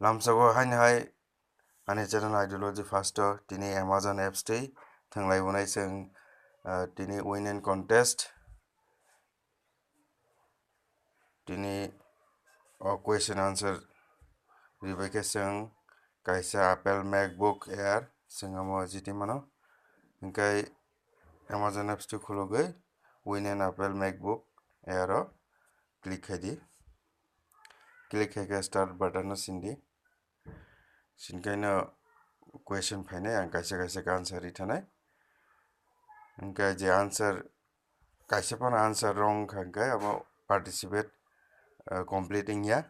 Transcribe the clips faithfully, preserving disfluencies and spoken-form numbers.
Lamsogo haini hai ani channel Ideology First o tini Amazon apps twi thwnglai unai chwng, ah, tini win and contest tini o question answer ribai khe chwng kaisa Apple MacBook Air chwng omo jiti mano. Hinkhe Amazon apps twi khulugwi win and Apple MacBook Air o click khai di. Click khai khe start button o sindi. Sinkaino question phainai, ang kaisa kaisa khe answer ri thanai. Hinkhe je answer, kaisa phano answer wrong kha hinkhe abo participate, uh, complete wngya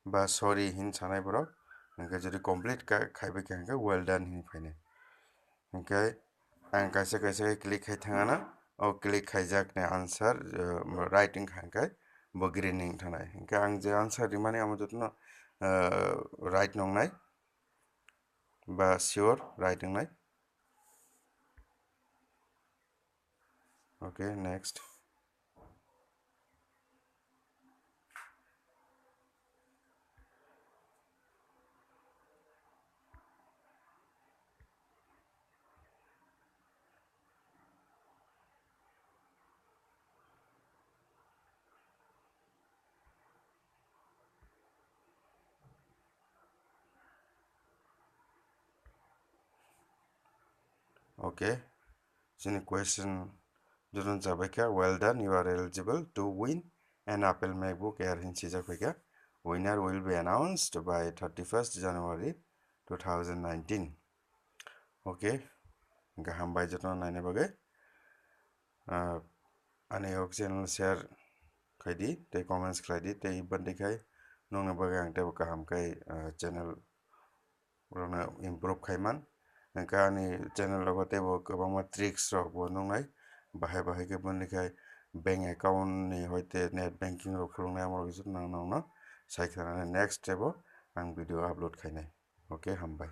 ba sorry hin sanai borok. Hinkhe jodi complete kha-, khaibai kha hinkhe well done hin phainai. Hinkhe ang kaisa kaisa khe click khai thangana, o click khaijakni answer, uh, right wngkha hinkhe bo green wng thanai. Hinkhe ang je answer rimani amo jotono, uh, right nongnai ba sure right wngnai. Okay, next. Okay, chini question jotono chabai kha, "Well done, you are eligible to win an Apple MacBook Air," hin sijak pai kha. Winner will be announced by thirty-first January two thousand nineteen. Okay, hinkhe hambai jotono naina bagwi. Ah, ani o channel share khai di, tei comments khlai di, tei bandi khai nongni bagwi ang teibo kaham khai, ah, channel rokno improve khai man. Hinkhe ani channel rogo teibo kwbangma tricks rok bo nuknai, bahai bahai khe boni khai bank account ni hoite net banking rok khulungnai, amo rok kisa nang nokno sai khnanai, next teibo ang video upload khainai. Okay, hambai.